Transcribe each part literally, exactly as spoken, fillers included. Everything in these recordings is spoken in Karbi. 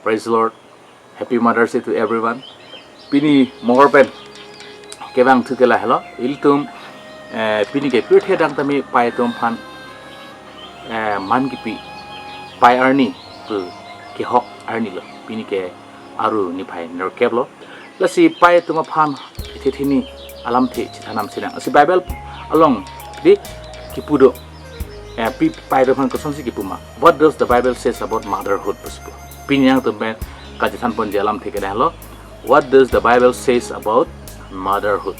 Praise the Lord. Happy Mother's Day to everyone. Pini mohor pen kevang thu ke lahelo. Ilitum eh, pini ke pirthe adang tame pai atum aphan eh, man kipi pai arni pu kehok arni lo. Pini ke Aru niphai nerkep lo. Lasi pai atum aphan ithe thini alamthe chethan nang sinang. Lasi Bible along dei kipu do. Eh, pi pai atum aphan kosonsi kipu ma. What does the Bible says about motherhood pusi pu? Pini nangtum pen kachethan ponji alamthe ke lahelo. What does the Bible says about motherhood?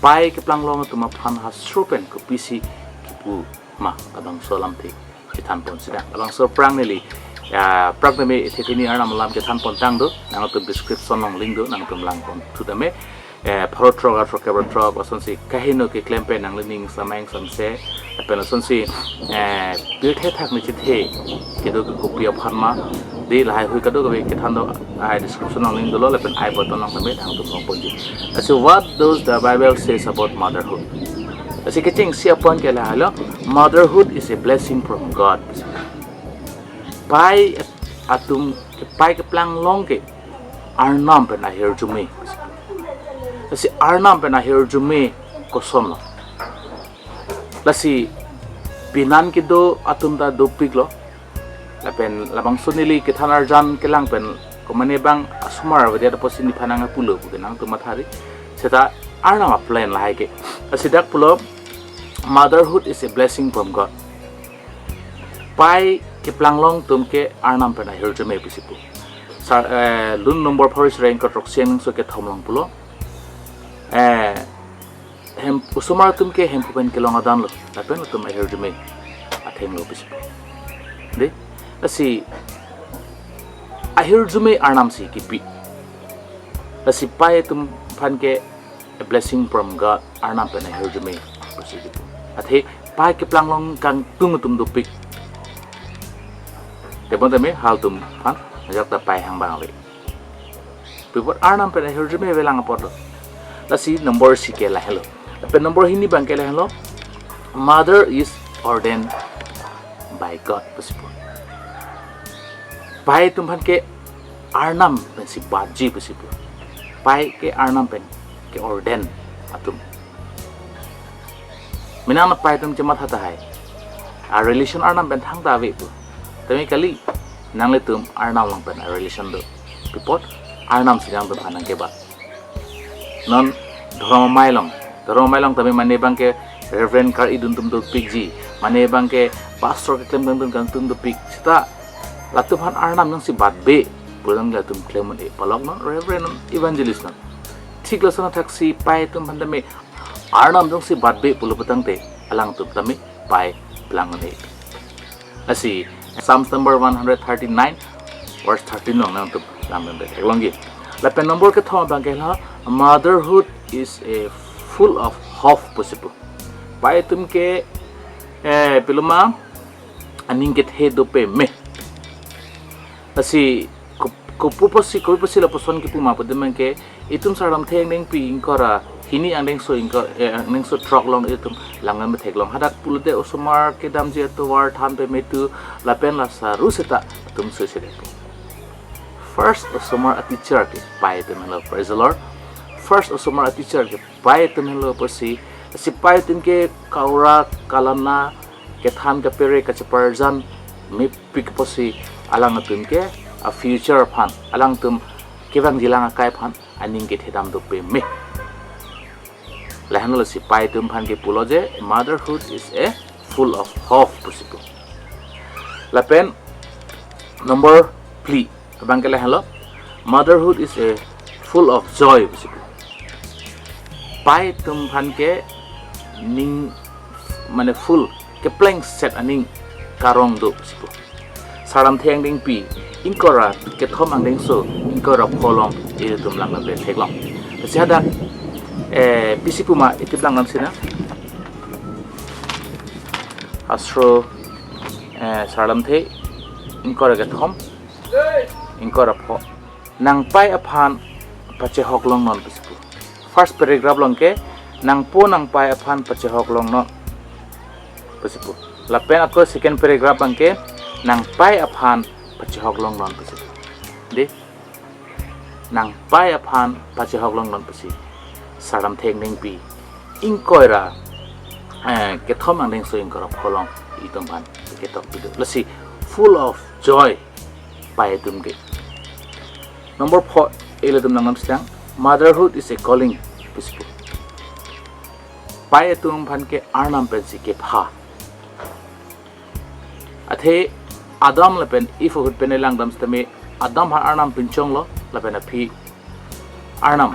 Pai keplanglong atum aphan hastro pen kopisi kipu ma, labangso alamthe chethan pon sinang. Labangso aphrang neli, ya, aphrang tame ithe thini Arnam alam chethan pon tang do, nangtum description along link do, nangtum lang pon thu tame. Eh, pharo throk, athrokkep ra throk, asonsi kaheno keklem pen nangli ning samang samse, lapen asonsi eh, pirthe thak ni chethe kedo ke kopi aphan ma, dei lahai hui kadokave kethan do, ai description along link dolo, lapen ai button along tame nangtum long ponji. Lasi what does the Bible says about motherhood? Lasi kechengsi apon ke lahelo, motherhood is a blessing from God. Pai atum, pai keplanglong ke Arnam pen ahirjume. Lasi Arnam pen ahirjume koson lo. Lasi penan kedo atum ta dopik lo. Lapen labangso neli kethan arjan kelang pen komane bang asomar avedet apotsi nephan nangpulo pu ke nangtum mathari. Seta Arnam aplan lahai ke. Lasi dak pulo, motherhood is a blessing from God. Pai keplanglong atum ke Arnam pen ahirjume pusi pu. Sa, eh, Lun nombor pharo isi ra ingkoi throksi angdengso kethom along pulo. Eh, hem, osomar atum ke Hemphu pen kelong adan lo, lapen latum ahirjume atheng lo pusi pu. Dei, lasi ahirjume Arnam si kipi. Lasi pai atum aphan ke a blessing from God, Arnam pen ahirjume pusi kipu. Athe pai keplanglong kangtung atum dopik. Tebon tame halatum aphan ajak ta pai hang bang le. Pi apot? Arnam pen ahirjume avelang apot lo. Lasi nombor isi ke lahelo. Lapen nombor hini abang ke lahelo, mother is ordained by God pusi pu. Pai atum aphan ke Arnam pensi batji pusi pu. Pai ke Arnam pen ke-ordain atum. Mena na pai atum chematha tahai, a relation Arnam pen thangta ave pu. Tame kali, nanglitum Arnam along pen a relation do. Pi apot? Arnam si nangtum aphan nangkebat. Non Dhorom Amei along, Dhorom Amei along tame mane abang ke Reverend kar-idun atum dopikji, mane abang ke pastor keklemdun atum kangtung dopik. Seta latum aphan Arnam jongsi batbe pulang latum klem un-e, palok non Reverend, non Evangelist non. Thik lason athaksi pai atum aphan tame Arnam jongsi batbe pulo putangte alangtum tame pai plang un-e. Lasi Psalms number one hundred thirty-nine, verse thirteen along nangtum lang pen theklongji. Lapen nombor kethom abang ke la, motherhood is a full of hope pusi pu. Pai atum ke, eh, piloma, aning kethe do peme. Lasi ko-, kopu pusi, kopi pusi lapuson kipu ma pu dei abang ke, itum Sar Lamthe angdengpi ingkoi ra hini angdengso ingkoi, eh, angdengso throk along itum lang pen theklong. Hadak pulote osomar kedamji atovar than peme tu lapen la saru seta atum soi sede pu. First osomar a teacher ke pai atum helo. Praise the Lord. First osomar a teacher ke pai atum helo pusi, si pai atum ke kaura kalana kethan kapere kacheparjan mepik pusi alangtum ke a future aphan, alangtum kevangjilang akai aphan aning kethe dam do peme. Lahenlo si pai atum aphan ke pulo je, motherhood is a full of hope pusi pu. Lapen nombor phli abang ke lahenlo, motherhood is a full of joy pusi pu. Pai atum aphan ke ning, mane full kepleng set aning karong do pusi pu. Sar Lamthe angdengpi ingkoi ra kethom angdengso ingkoi ra pho along itum lang pen theklong. Lasi hadak, eh, pisi pu ma itum lang lam sinang. Hastro, eh, Sar Lamthe ingkoi ra kethom ingkoi ra pho. Nangpai aphan pachehok longnon pusi pu. First paragraph along ke, nangpo nangpai aphan pachehok longnon pusi pu. Lapen ako second paragraph abang ke, nangpai aphan pachehok longnon pusi pu. Dei, nang pai aphan pachehok longnon pusi Sardamthe Englengpi ingkoi ra, eh, kethom angdengso ingkoi ra pho along itum aphan ketok pido. Lasi full of joy pai atum ke. Number four, ilitum nangnam sitang, motherhood is a calling pusi pu. Pai atum aphan ke Arnam pensi kepha. Athe Adam lapen Eve ahut pen langdam sitame, Adam ha Arnam pinchonglo, lapen aphi Arnam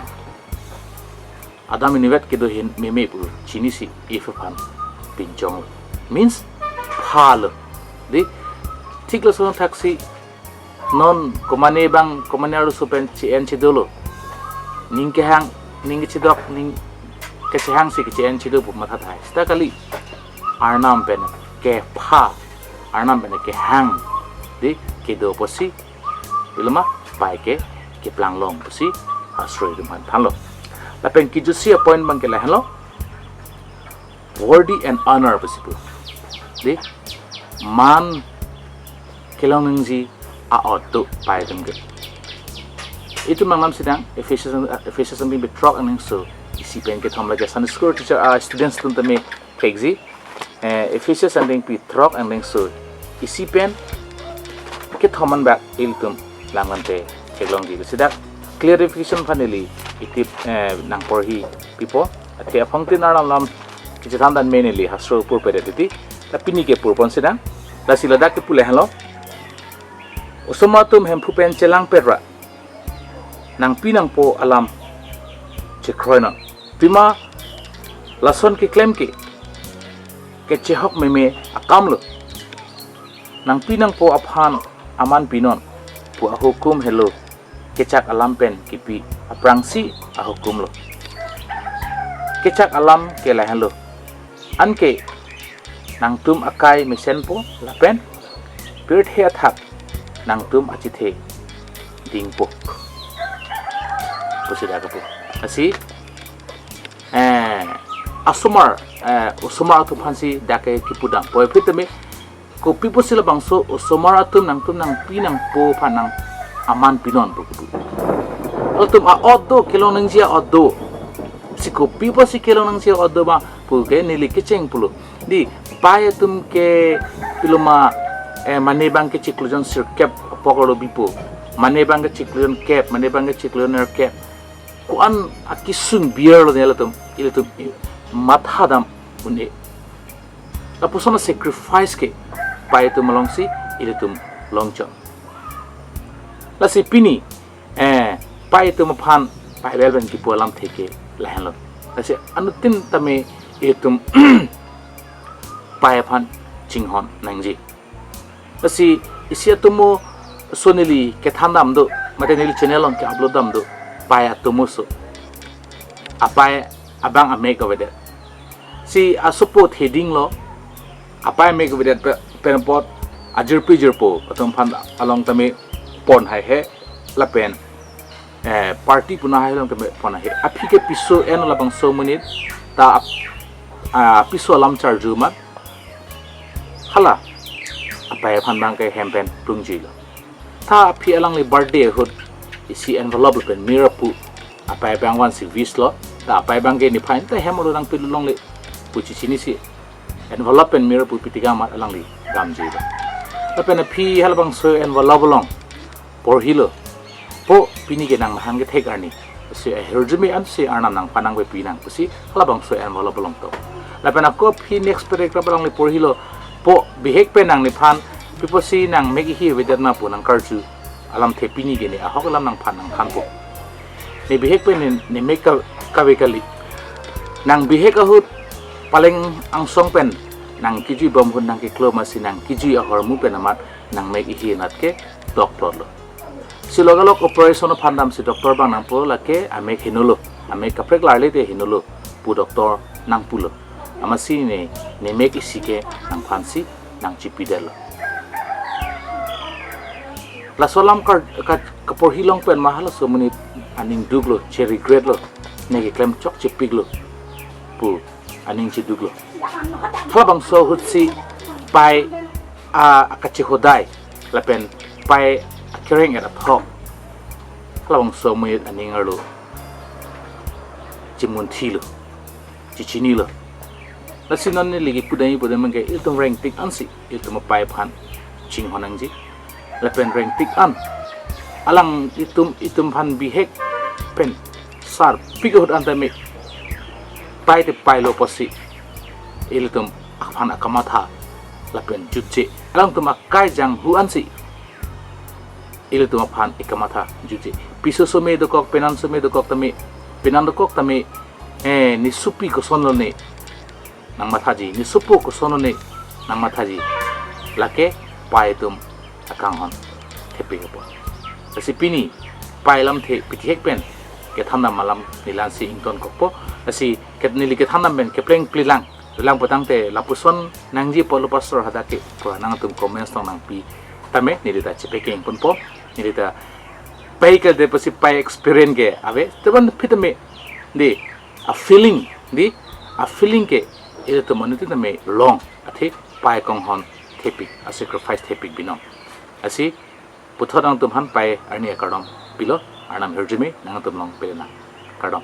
Adam inutvet kedo ahin meme pu chinisi Eve aphan pinchonglo. Means phalo. Dei, thik lason thaksi non komane abang komane arloso pen che-en chedolo. Ning kehang, ning kechedok, ning kechehangsi keche-en chedo pu matha tahai. Seta kali, Arnam pen kepha, Arnam pen kehang, dei, kedo apotsi iloma pai ke keplang long pusi hastro itum aphan thanlo. Lapen kejutsi apoint abang ke lahenlo, worthy and honor pusi pu. Dei, man kelong nangji a-ot do pai atum ke. Itum nangnam sitang, Ephesus, Ephesus angdengpi throk angdengso isi pen kethom, lake Sunday school teacher, ah, students atum tame thekji. Eh, Ephesus angdengpi throk angdengso isi pen kethom anbak ilitum langdamte theklongji. Lasi dak clarification aphan neli itip, eh, nangporhi pipo. Athe aphongtin arnam alam kechethan dan me neli hastro purpedet titi. Ta pini ke purpon sitang. Lasi ladak ke pu lahenlo, osomar atum Hemphu pen chelangpet ra nangpi nangpo alam chekroinon. Pima lason keklem ke kechehok meme akamlo. Nangpi nangpo aphan aman pinon pu ahukum helo kechak alam pen kipi aphrangsi ahukumlo. Kechak alam ke lahenlo. Anke nangtum akai mesenpo lapen pirthe athak nangtum achethe dingpo pusi dak kepu. Lasi, eh, asomar, eh, osomar atum aphansi dak ke kipudam. Puvoiphit tame, kopi pusi labangso osomar atum nangtum nangpi nangpo aphan nang aman pinon pu kepu. Latum a-ot do, kelong nangji a-ot do. Si kopi pusi kelong nangji a-ot do ma pu ke neli kecheng pulo. Dei, pai atum ke iloma, eh, mane abang ke chiklo jon sirkep apok arlo bipo. Mane abang ke chiklo jon kep, mane abang ke chiklo jon nerkep. Ko-an akesung biar lo ne latum, ilitum matha dam un-e. Lapuson a-sacrifice ke pai atum alongsi ilitum longchot. Lasi pini, eh, pai atum aphan Bible pen kipu alamthe ke lahenlo. Lasi anuttin tame itum pai aphan chinghon nangji. Lasi isi atomo so neli kethan dam do, mate neli channel along ke-upload dam do, pai atomo so. Apai abang amek avedet. Si asopo thedinglo, apai amek avedet pe-, pen apot ajirpi jirpo atum aphan along tame pon haihe lapen, eh, party pu nahai along tame pon haihe. Aphi ke piso en labangso amonit ta ap-, ah, piso alam charju amat. Hala, apai aphan abang ke hem pen plungjilo. Ta aphi alangli birthday ahut isi envelope lapen mir apu apai abang vansi wish lo. Ta apai abang ke nephan ta hem arlo nangpilo longle pu chichinisi envelope pen mir apu pitika amat alangli damjilo. Lapen aphi halabangso envelope along porhilo, po pini ke nang mahang kethek arni si ahirjume ansi Arnam nangphan nangpepi nang pusi halabangso envelope along to. Lapen ako aphi next paragraph alangli porhilo, po bihek pen nang nephan pi pusi nang mek ihi avedet ma pu nangkarju alamthe pini ke ne ahok alam nangphan nangthanpo. Ne bihek pen ne, ne mek ka, kave kali. Nang bihek ahut paleng angsong pen nang kejui bom ahut nang keklo masi nang kejui ahormu pen amat nang mek ihi anat ke dokplotlo. Si logalog operation aphan damsi doctor abang nangpulo, lake amek henolo, amek kaprek larle te henolo pu doctor nangpulo. Amatsi ne, ne mek isi ke nangphansi nangchipidetlo. Laso alam kar, ka, kaporhi long pen ma halaso amonit aning duklo, che-regret lo, ne keklem chokchepiklo pu aning chiduklo. Halabangso ahutsi pai a, akachehodai lapen pai akereng-et athok halabangso amonit aning arlo chimunthilo, chichinilo. Lasi non neli kipu damji pu damke ilitum rengtik ansi ilitum apai aphan chinghon nangji. Lapen rengtik an alanglitum itum aphan bihek pen sarpik ahut an tame pai te pailo pusi ilitum aphan akamatha lapen jutje. Alangtum akai janghu ansi ilitum aphan ikamatha jutje. Piso some dokok, penan some dokok tame, penan dokok tame, eh, ne sopi kosonlone nangmathaji, ne sopo kosonlone nangmathaji. Lake pai atum akanghon thepik apot. Lasi pini pai alamthe pithihek pen kethandam alam neli ansi ingtonkokpo. Lasi ket-, neli kethandam pen kepleng plelang, lang pu tangte lapuson nangji pulo pastor hadak ke pu nangtum comments tong nangpi tame neli ta chepekeng ponpo. Neli ta pai ke de pusi pai experience ke ave, teban phitame di a feeling, di a feeling ke ilitum amonit tame long athe pai akanghon thepik, a sacrifice thepik binong. Lasi puthot nangtum aphan pai arni akardom pilo, Arnam ahirjume nangtum along pele nang. Kardom.